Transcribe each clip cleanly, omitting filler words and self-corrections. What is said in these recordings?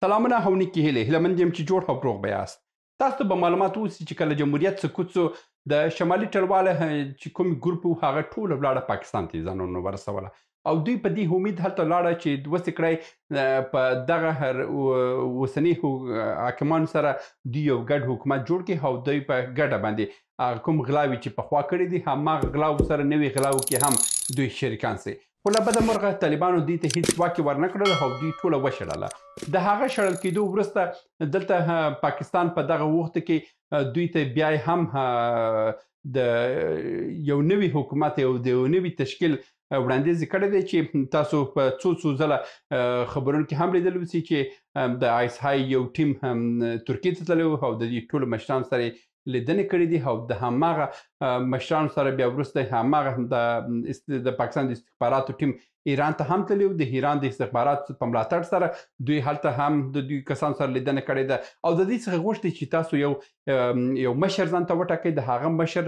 سلامونه او نیکې هیلې، هیله مند یم چې جوړ او روغ به یاست. تاسو ته به معلومات اوسي چې کله جمهوریت سقوط سو، د شمالي ټلواله چې کوم ګروپ وو هغه ټوله ولاړه پاکستان ته یې ځانونه ورسوله او دوی په دې امید هلته ولاړه چې وسې کړی په دغه اوسني حاکمانو سره دوی یو ګډ حکومت جوړ کړي او دوی په ګډه باندې هغه کوم غلاوې چې پخوا کړي دي هماغه غلاو سره نوې غلاو کې هم دوی شریکان سي. خو له بده مرغه طالبانو دوی ته هیڅ واک یې ورنه کړل او دوی ټوله وشړله. د هغه شړل کېدو وروسته دلته پاکستان په دغه وخت کې دوی ته بیا هم د یو نوي حکومت او د یو نوي تشکیل وړاندیز کړی دی چې تاسو په څو څو ځله خبرونو کې هم لیدل وسي چې د آیس های یو ټیم ترکیې ته تللی و او د دې ټولو مشرانو سره یې لیدنې کړې دي او د هماغه مشرانو سره بیا وروسته هماغه د پاکستان د استخباراتو ټیم ایران ته هم تللی و. د ایران د استخباراتو په ملاتړ سره دوی هلته هم د دوی کسانو سره لیدنه کړې ده او د دې څخه غوښتي چې تاسو یو مشر ځان ته وټاکئ. د هغه مشر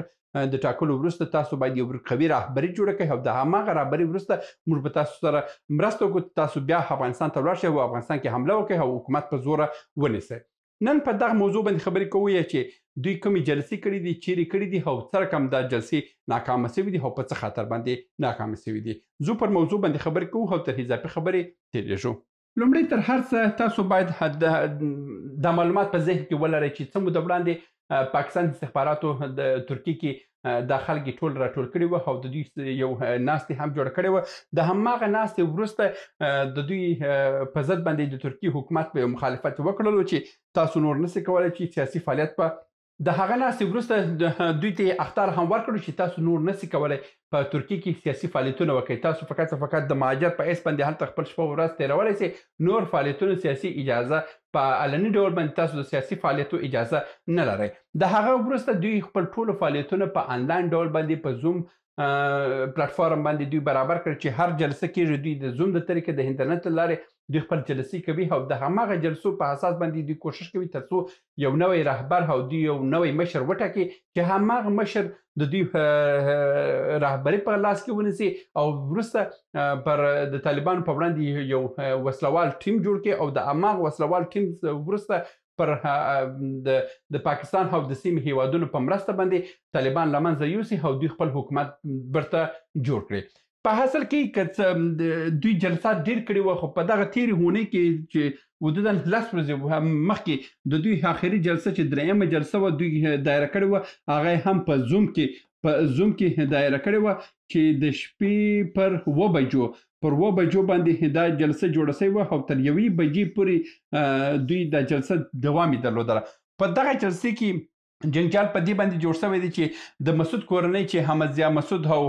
د ټاکلو وروسته تاسو باید یو قوي رهبري جوړه کړئ او د هماغه رهبري وروسته موږ به تاسو سره مرسته وکړو، تاسو بیا افغانستان ته ولاړ شئ او افغانستان کې حمله وکړئ او حکومت په زوره ونیسئ. نن په دغه موضوع باندې خبرې کوو چې دوی کومې جلسې کړې دي، چیرې کړې دي او څه رقم دا جلسې ناکامه شوې دي او په څه خاطر باندې ناکامه شوې دي. زه پر موضوع باندې خبرې کوو او تر اضافي خبرې تېرېږو. لومړی تر هر څه تاسو باید دا معلومات په ذهن کې ولرئ چې څه موده وړاندې پاکستان استخباراتو د ترکیې کې دا خلک یې ټول راټول کړي وو او د دوی یو ناستې هم جوړه کړې وه. د هماغه ناستې وروسته د دوی په ضد باندې د ترکیې حکومت په یو مخالفت وکړلو چې تاسو نور نسئ کولی چې سیاسي فعالیت په د هغه ناستې وروسته دوی ته یې اخطار هم ورکړو چې تاسو نور نسئ کولی په ترکیې کې سیاسي فعالیتونه وکړئ، تاسو فقط فقط د مهاجر په حیث باندې هلته خپل شپه ورځ تېرولی سئ، نور فعالیتونو سیاسي اجازه په علني ډول باندې تاسو د سیاسي فعالیتو اجازه نه لرئ. د هغه وروسته دوی خپل ټولو فعالیتونه په آنلاین ډول باندې په زوم پلټفارم باندې دوی برابر کړ چې هر جلسه کېږي دوی د زوم د طریقې د انټرنیټ له لارې دوی خپل جلسې کوي او د هماغه جلسو په اساس باندې دوی کوشش کوي ترڅو یو نوی رهبر او دوی یو نوی مشر وټاکي چې هماغه مشر د دوی رهبري په لاس کې ونیسي او وروسته پر د طالبانو په وړاندې یو وسلوال ټیم جوړ کړي او د هماغه وسلوال ټیم وروسته پر د پاکستان او د سیمې هیوادونو په مرسته باندې طالبان له منځه یوسي او دوی خپل حکومت بیرته جوړ کړي. په اصل کې که څه دوی جلسات ډېر کړي وه، خو په دغه تېرې اونۍ کې چې حدوداً 10 ورځې مخکې د دوی آخري جلسه چې درېیمه جلسه وه دوی دایره کړې وه، هغه یې هم په زوم کې دایره کړې وه چې د شپې پر 7 بجو باندې دا جلسه جوړه شوې وه او تر 1 بجې پورې دوی دا جلسه دوام یې درلودله. په دغه جلسې کې جنجال په دې باندې جوړ شوی دی چې د مسعود کورنۍ چې احمد ضیا مسعود او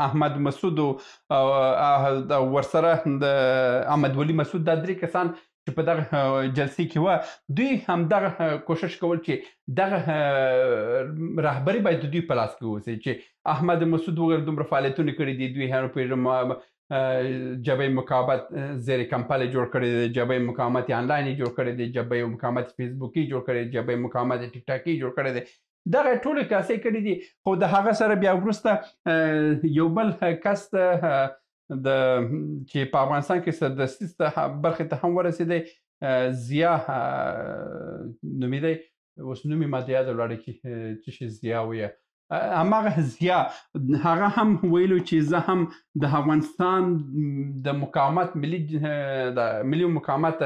احمد مسعود او ورسره د احمد ولي مسعود دا درې کسان چې په دغه جلسې کې وه، دوی هم دغه کوشش کول چې دغه رهبري باید د دوی په لاس کې اوسي چې احمد مسعود وغیره دومره فعالیتونه کړي دي، دوی هم پوهېږم جبهه مقاومت زیر کمپل جوړ کړی دی، جبهه مقاومت آنلاین جوړ کړی دی، جبهه مقاومت فیسبوکي جوړ کړی دی، جبهه مقاومت ټیک ټاکي جوړ کړی دی، دغه ټولې کاسې کړې دي. خو د هغه سره بیا وروسته یو بل کس ته د چې په افغانستان کې سردستي برخې ته هم ورسېدی، ضیا نومېدی، اوس نوم یې ما د یاده ولاړی چې څه شي ضیا ویه، هماغه ضیا هغه هم ویلو چې زه هم د افغانستان د مقاومت د ملي مقاومت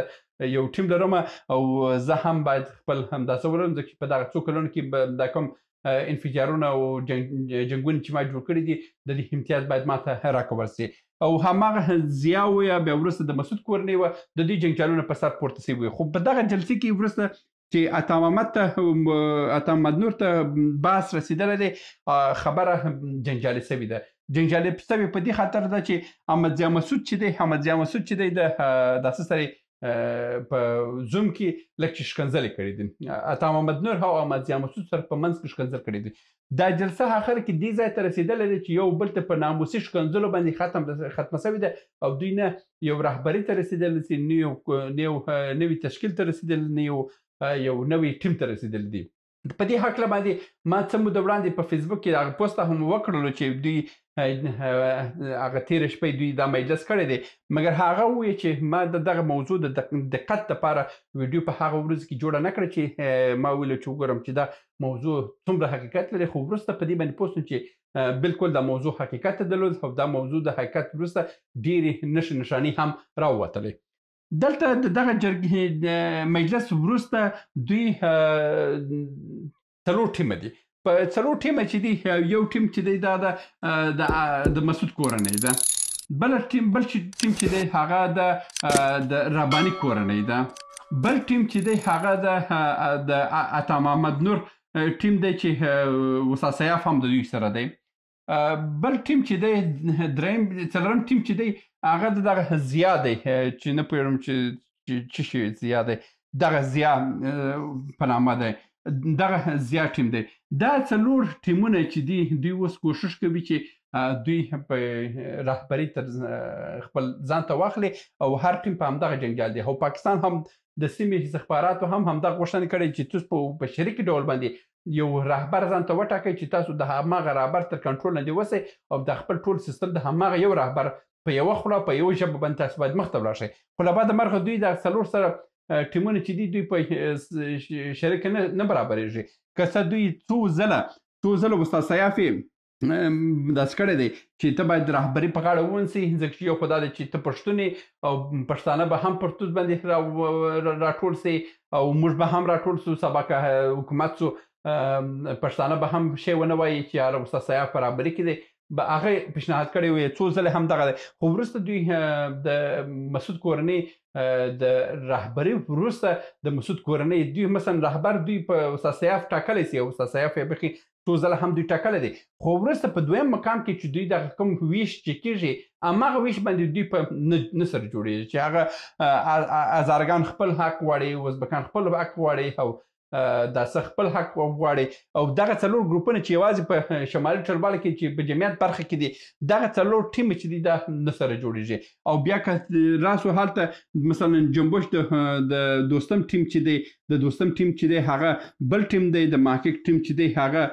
یو ټیم لرم او زه هم باید خپل همداسې ولرم، ځکه چې په دغه څو کلونو کې به دا کوم انفجارونه او جنګونه چې ما جوړ کړي دي د دې امتیاز باید ما ته راکول سي. او هماغه ضیا و یا بیا وروسته د مسعود کورنۍ وه، د دوی جنګجالونه په سر پورته سوي وي. خو په دغه جلسې کې وروسته چې عطا محمد نور ته بحث رسېدلی دی، خبره جنجالي سوې ده. جنجالي سوې په دې خاطر ده چې احمد ضیا مسعود چې دی، احمد ضیا مسعود چې دی د داسې سره په زوم کې لږ چې ښکنځلې کړې دي. عطا محمد نور او احمد ضیا مسعود سره په منځ کې ښکنځل کړې دي. دا جلسه آخر کې دې ځای ته رسېدلې ده چې یو بل ته په ناموسي ښکنځلو باندې ختمه سوې ده او دوی نه یو رهبري ته رسېدلی سي، نه یو نوي تشکیل ته رسېدلی، نه یو نوي ټیم ته رسېدلی دي. په دې هکله باندې ما څه موده وړاندې په فیسبوک کې هغه پوسټ هم وکړلو چې دوی هغه تېره شپه دوی دا مجلس کړی دی. مګر هغه وویل چې ما د دغه موضوع د دقت لپاره ویډیو په هغه ورځ کې جوړه نه کړه چې ما ویل چې وګورم چې دا موضوع څومره حقیقت لري، خو وروسته په دې باندې پوه شوم چې بالکل دا موضوع حقیقت درلود او دا موضوع د حقیقت وروسته ډېرې نښې نښانې هم راووتلې. دلته د دغه جرګې مجلس وروسته دوی څلور ټیمه دي. په څلور ټیمه چې دي، یو ټیم چې دی دا د مسعود کورنۍ ده، بل ټیم چې دی هغه د رباني کورنۍ ده، بل ټیم چې دی هغه د عطا محمد نور ټیم دی چې استاد سیاف هم د دوی سره دی، بل ټیم چې دی دریم څلورم ټیم چې دی هغه د دغه ضیا دی چې نه پوهېږم چې څه شي ضیا دی، دغه ضیا په نامه دی، دغه ضیا ټیم دی. دا څلور ټیمونه چې دي دوی اوس کوشش کوي چې دوی په رهبري تر خپل ځان ته واخلي او هر ټیم په همدغه جنجال دی. او پاکستان هم د سیمې استخباراتو هم همدغه غوښتنه کړې چې تاسو په شریک ډول باندې یو رهبر ځان ته وټاکئ چې تاسو د هماغه رهبر تر کنټرول لاندې وسئ او د خپل ټول سیستم د هماغه یو رهبر په یوه خوله په یوه ژبه باندې تاسو باید مخته ولاړ شئ. خو له بده مرغه دوی دا څلور سره ټیمونه چې دي دوی په شریک نه برابرېږي. که څه دوی څو ځله استاد سیاف یې داسې کړی دی چې ته باید رهبري په غاړه ونیسې، ځکه چې یو خو دا دی چې ته پښتون یې او پښتانه به هم پر توز باندې راټول سي او موږ به هم راټول سو، سبا که حکومت سو پښتانه به هم شی ونه وایي چې یاره استاد سیاف په رهبري کې دی. به هغه پیشنهاد کړی وي، څو ځله هم دغه دی. خو وروسته دوی د مسعود کورنۍ د رهبري وروسته د مسعود کورنۍ دوی مثلا رهبر دوی په استاد سیاف ټاکلی سي او استاد سیاف یې بخي څو ځله هم دوی ټاکلی دی. خو وروسته په دویم مقام کې چې دوی دغه کوم ویش چې کېږي هماغه ویش باندې دوی په نه سره جوړېږي چې هغه هزارګان خپل حق غواړي، ازبکان خپل حق غواړي او دا څه خپل حق غواړي. او دغه څلور ګروپونه چې یوازې په شمالي ټلواله کې چې په جمعیت برخه کې دي دغه څلور ټیم چې دي دا نه سره جوړېږي. او بیا که راسو هلته مثلا جنبش د دوستم ټیم چې دی، د دوستم ټیم چې دی هغه بل ټیم دی، د محقق ټیم چې دی هغه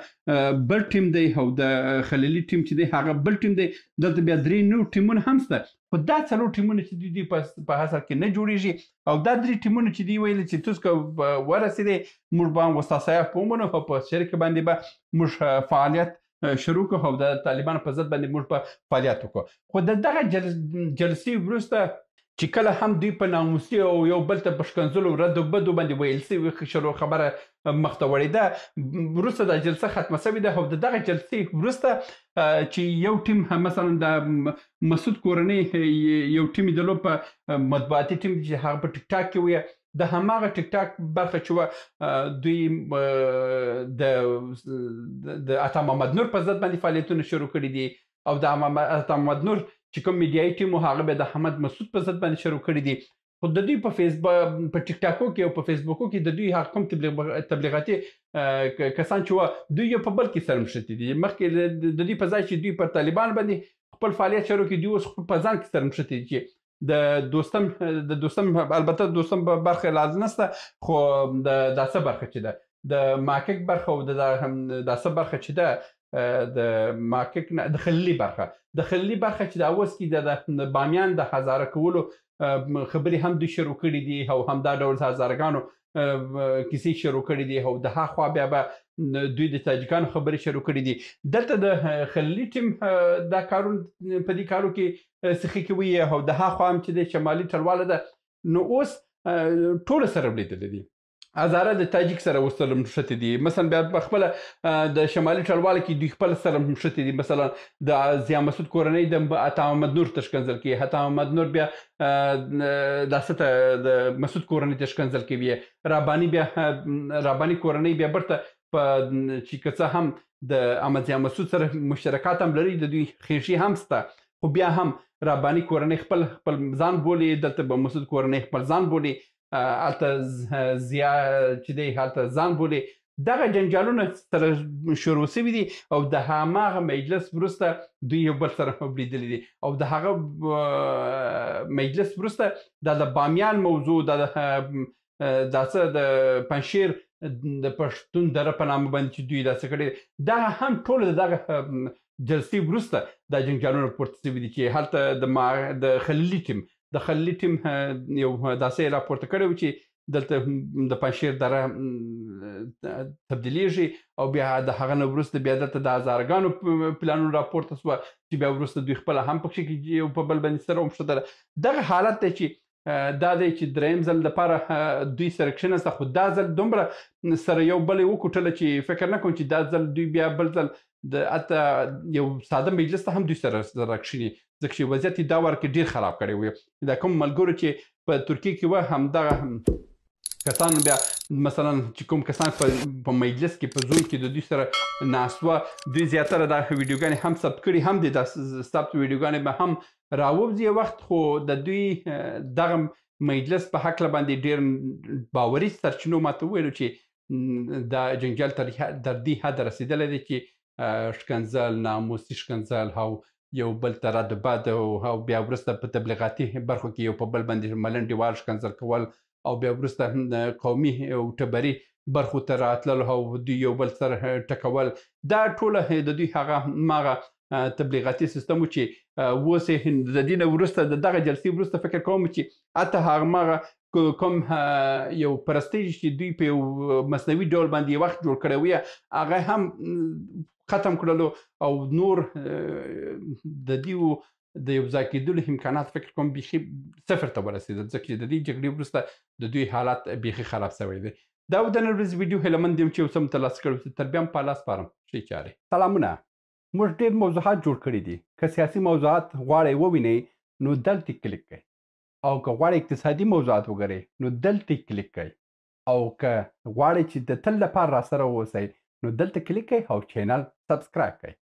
بل ټیم دی او د خلیلي ټیم چې دی هغه بل ټیم دی. دلته بیا درې نور ټیمونه هم شته، خو دا څلور ټیمونه چې دوی په اصل کې نه جوړېږي. او دا درې ټیمونه چې دوی ویل چې تاسو که ورسېدې موږ به هم استاد سیاف ومنو او په شریک باندې به موږ فعالیت شروع کړو او د طالبانو په ضد باندې موږ به فعالیت وکړو. خو د دغه جلسې وروسته چې کله هم دوی په ناموسي او یو بل ته په ښکنځلو رد و بدو باندې ویل سوي شروع خبره مخته وړې ده، وروسته دا جلسه ختمه سوې ده. او د دغه جلسې وروسته چې یو ټیم مثلا د مسعود کورنۍ یو ټیم یې درلود په مطبوعاتي ټیم چې هغه په ټیک ټاک کې ویه، د هماغه ټیک ټاک برخه چې وه دوی د عطا محمد نور په ضد باندې فعالیتونه شروع کړي دي او د عطا محمد نور چې کوم میډیایي ټیم و هغه بیا د احمد مسعود په ضد باندې شروع کړي دي. خو د دوی په فیسبوک په ټیک ټاکو کې او په فیسبوکو کې د دوی هغه کوم تبلیغاتي کسان چې وه دوی یو په بل کې سره نښتي دي. مخکې د دوی په ځای چې دوی پر طالبان باندې خپل فعالیت شروع کړي، دوی اوس په ځان کې سره نښتي دي چې د دوستم البته دوستم برخه لا نشته، خو د دا څه برخه چې ده د محقق برخه او د دا څه برخه چې ده د محقق نه د خلیلي برخه، د خلیلي برخه چې د اوس کې د بامیان د هزاره کولو خبرې هم دوی شروع کړي دي او همدا ډول هزارګانو کیسې شروع کړي دي او د ها خوا بیا به دوی د تاجکانو خبرې شروع کړي دي. دلته د خلیلي ټیم دا کارون په دې کارو کې سیخي کوي او د ها خوا هم چې د شمالي ټلواله ده، نو اوس ټوله سره ولیدلې دي. هزاره د تاجیک سره اوس سره نښتي دي، مثلا بیا په خپله د شمالي ټلواله کې دوی خپل سره نښتي دي. مثلا د ضیا مسعود کورنۍ د عطا محمد نور ته ښکنځل کوي، عطا محمد نور بیا دا څه ته د مسعود کورنۍ ته ښکنځل کوي، رباني بیا رباني کورنۍ بیا بیرته په چې که څه هم د احمد ضیا مسعود سره مشترکات هم لري، د دوی خېښي هم سته، خو بیا هم رباني کورنۍ خپل خپل ځان بولي، دلته به مسعود کورنۍ خپل ځان بولي، هلته ضیا چې دی هلته ځان بولي. دغه جنجالونه سره شروع سوي دي او د هماغه مجلس وروسته دوی یو بل سره لیدلي دي او د هغه مجلس وروسته دا د بامیان موضوع، دا دا څه د پنجشیر د پښتون دره په نامه باندې چې دوی دا څه کړي، دغه هم ټول دغه جلسې وروسته دا جنجالونه پورته شوي دي چې هلته د خلیلي ټیم، د خلیلي ټیم یو داسې راپورته کړی و چې دلته د پنجشیر دره تبدیلیږي، او بیا د هغه نه وروسته بیا دلته د هزارګانو پلانونه راپورته شوه چې بیا وروسته دوی خپله هم پکښې کې یو په بل باندې سره ومښتله. دغه حالت دی چې دا دی چې دریم ځل دپاره دوی سره کښېناسته، خو دا ځل دومره سره یو بل یې وکوټله چې فکر نه کوم چې دا ځل دوی بیا بل ځل د حتی یو ساده مجلس ته هم دوی سره سره کښېني، ځکه چې وضعیت یې دا وار کې ډېر خراب کړی و. دا کوم ملګرو چې په ترکیه کې وه همدغه کسان بیا مثلا چې کوم کسان په مجلس کې په زوم کې د دوی سره ناست وه، دوی زیاتره دا ویډیوګانې هم ثبت کړي هم دي، دا ثبت ویډیوګانې به هم راووځي یو وخت. خو د دوی دغه مجلس په هکله باندې ډېر باوري سرچینو ماته وویلو چې دا جنجال تر دې حده رسېدلی دی چې ښکنځل، ناموسي ښکنځل او یو بل ته رد بد او بیا وروسته په تبلیغاتي برخو کې یو په بل باندې ملنډې وال ښکنځل کول، او بیا وروسته قومي او ټبري برخو ته راتلل او دوی یو بل سره ټکول. دا ټوله د دوی هغه ماغه تبلیغاتي سیستم و چې اوس یې د دې نه وروسته د دغه جلسې وروسته فکر کوم چې حتی هغه ماغه کوم یو پرستیژ چې دوی په یو مصنوعي ډول باندې یو وخت جوړ کړی وي هغه هم ختم کړلو، او نور د دیو د یو ځای کېدلو امکانات فکر کوم بیخي صفر ته ورسېدل، ځکه چې د دې جګړې وروسته د دوی حالت بیخي خراب شوی دی. دا و د نن ورځې ویډیو، هیله مند یم چې یو څه مو ترلاسه کړي وي. تر بیا هم په الله سپارم. ښې چارې. سلامونه. موږ ډېر موضوعات جوړ کړي دي، که سیاسي موضوعات غواړئ ووینئ نو دلته کلیک کړئ، او که غواړئ اقتصادي موضوعات وګورئ نو دلته کلیک کړئ، او که غواړئ چې د تل لپاره راسره واوسئ نو دلته کلیک کړئ او چینل سبسکرایب کړئ.